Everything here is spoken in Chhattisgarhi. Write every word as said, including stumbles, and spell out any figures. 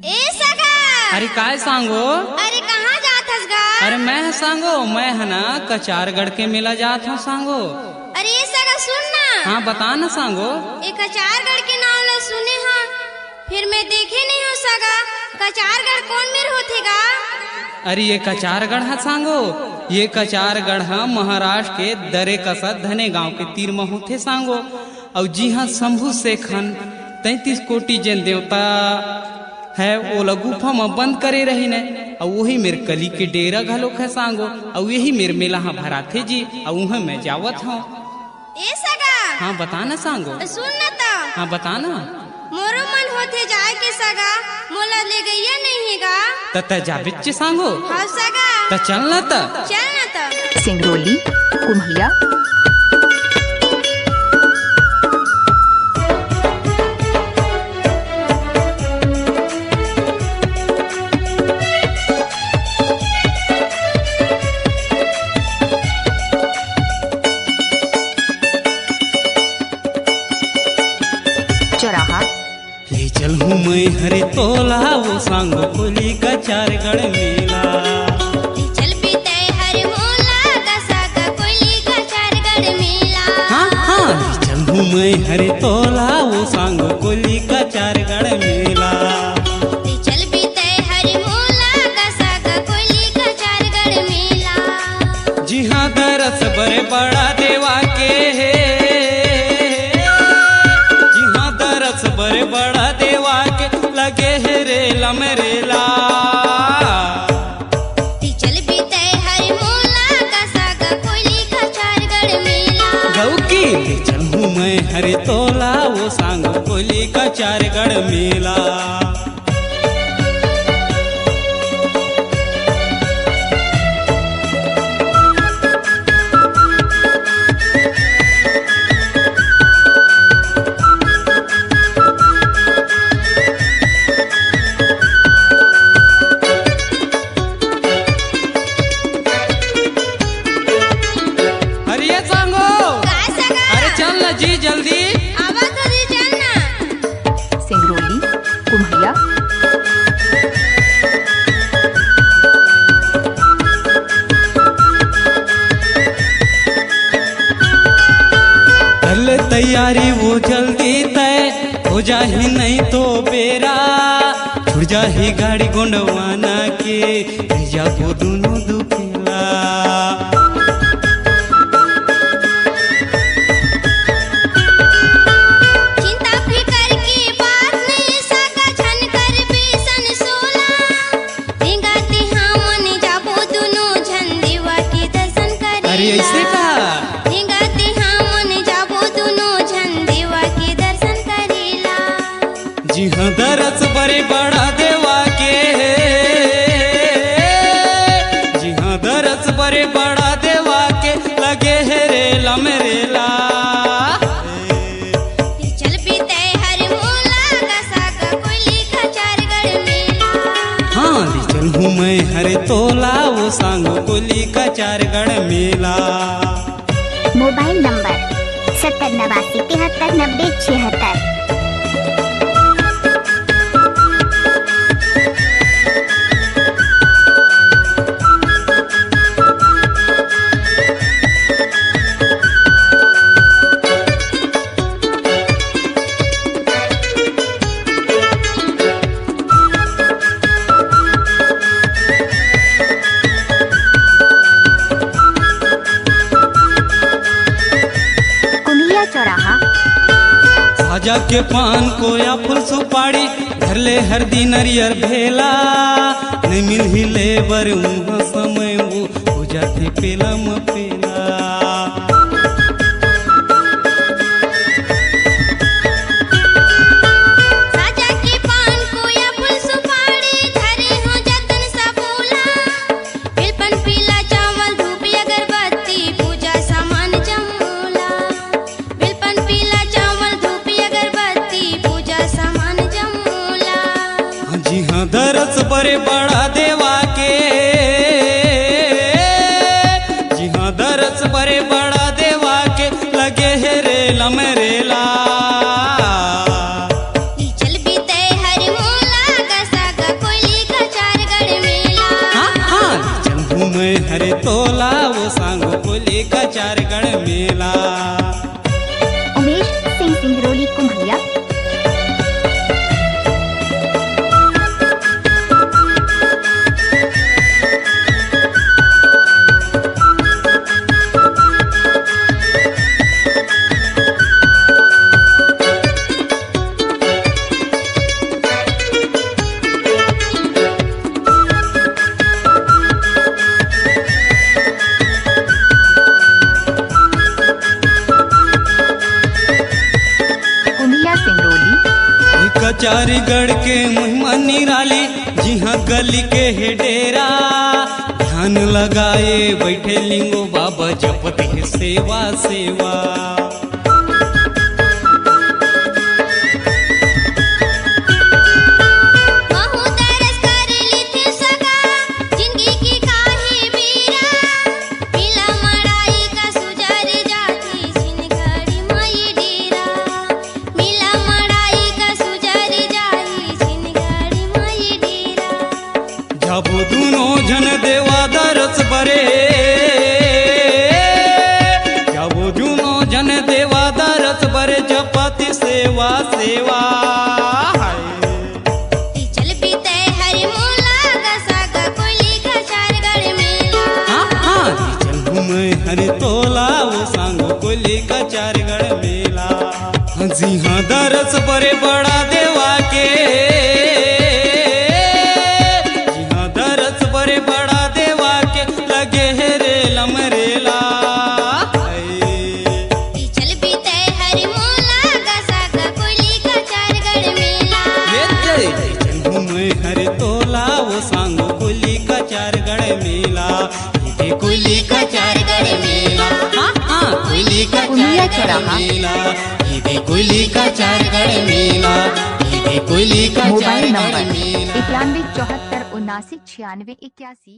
ए सगा! अरे काय सांगो? अरे कहाँ जात हस गा? अरे मैं ह सांगो, मैं ह ना कचारगढ़ के मेला जात हंव सांगो। अरे ए सगा सुन ना। हाँ बता ना सांगो। ए कचारगढ़ के नाव ल सुने हंव, फिर मैं देखे नहीं हंव सगा। कचारगढ़ कोन मेर होथे गा? अरे ये कचारगढ़ ह सांगो, ये कचारगढ़ ह महाराष्ट्र के दरेकसा धनेगांव के तीर म होथे सांगो। अउ जिहां शंभू शेखन तैंतीस कोटि जेन देवता है, ओला गुफा म बंद करे रहिन हे, अउ ओही मेर कली के डेरा घलोक है सांगो, अउ यही मेर मेला ह भराथे जी, अउ उहें मैं जावत हंव। ए सगा! हाँ बता ना सांगो। सुन ना त। हाँ बता ना। मोरो मन होथे जाए के सगा, मोला ले गइया नहीं हे गा। त तैं जाबेच सांगो। हाँ सगा। त चल ना त। चल ना त। सिंगरौली, कुम्हैया। चौराहा। ले चलहूँ मैं हरे तोला, वो सांगो कोली कचारगढ़ मेला। ले चल बीते हरे मोला, गसा का कोली कचारगढ़ मेला। हाँ, हाँ। ले चलहूँ मैं हरे तोला, वो सांगो कोली कचारगढ़ मेला। ले चल बीते हरे मोला, गसा का कोली कचारगढ़ मेला। जिहाँ दरस बड़े बड़ा देवा के हे, जिहाँ दरस बड़े बड़ा देवा के लगे हे रे लमरेला। ती चल बीते हर मोला का साग कोली का चारगढ़ मेला। गौकी ले चलहूँ मैं हरे तोला, वो सांग कोली का चारगढ़ मेला। अरे ये सांगो, का सगा? अरे चल ना जी जल्दी। आवत हो जी, चल ना। सिंगरौली, कुम्हैया। कर ले तैयारी वो जल्दी तय हो जाही, नहीं तो बेरा छुट जाही गाड़ी गोंडवाना के, रह जाबो दुनों दुखेला। चिंता फिकर की बात नहीं, सगा झन कर बेसन सोला। ढींगा तिहा मन जाबो दुनो झन देवा के दर्शन करेला। अरे ऐसे का? ढींगा तिहा मन जाबो दुनो झन देवा के दर्शन करेला। जिहाँ दरस बड़े बड़ा देवा के, जिहाँ दरस बड़े बड़ा देवा के लगे हे रे लमरेला। ती चल बीते हर मोला का साग कोली का चारगढ़ मेला। हाँ, ले चलहूँ मैं हरे तोला, वो सांग कोली का चारगढ़ मेला। मोबाइल नंबर सत्तर नवासी तिहत्तर नब्बे छिहत्तर। कुनिया चौराहा। साजा के पान कोया फूल सुपारी, धर ले हरदी नरियर भेला, नहीं मिलही ले बर उहाँ समय वो हो जाथे पेला म पेला। साजा के पान कोया फूल सुपारी, धरे हो जतन सबूला। बिलपन पीला चावल धूप अगरबत्ती, पूजा सामान जमूला। बिलपन पीला चावल धूप अगरबत्ती, पूजा सामान जमूला। जिहाँ दरस बड़े बड़ा देवा के, जिहाँ दरस बड़े बड़ा देवा के लगे हे रे लमरेला। ई चल बीते हर मोला का साग चारीगढ़ के महिमा निराली, जिहाँ गली के हे डेरा। ध्यान लगाए बैठे लिंगो बाबा, जपत हे सेवा सेवा। महू दरस कर लेथे सगा, जिनगी के काहे बेरा। मिला मड़ाई का सुजर जाथे, छिन घड़ी माई डेरा। मिला मड़ाई का सुजर जाही, छिन घड़ी माई डेरा। जाबो दुनो झन देवा दरस बरे, जाबो दुनो झन देवा दरस बरे, जपत सेवा सेवा। हाय। चल बीते हर मोला ग सगा कोली का चारगढ़ मेला। हाँ, हाँ, चल घूमे हर तोला वो सांगो कोली का चारगढ़ मेला। जिहाँ दरस बरे बड़ा देवा के, जिहाँ दरस बरे बड़ा देवा के, लगे हे रे लमरेला। चल बीते हर मोला ग सगा कोली का चारगढ़ मेला। ये तेरे चल घूमे हर तोला वो सांगो कोली का चारगढ़ मेला। इदे कोली का चारगढ़ मेला। हाँ, हाँ, कोली का पुनिया चारगढ़ चौराहा। मेला। इदे कोली का चारगढ़ मेला। इदे कोली का मोबाइल चारगढ़ नंबर मेला। इक्यानवे चौहत्तर उनासी छियानवे इक्यासी।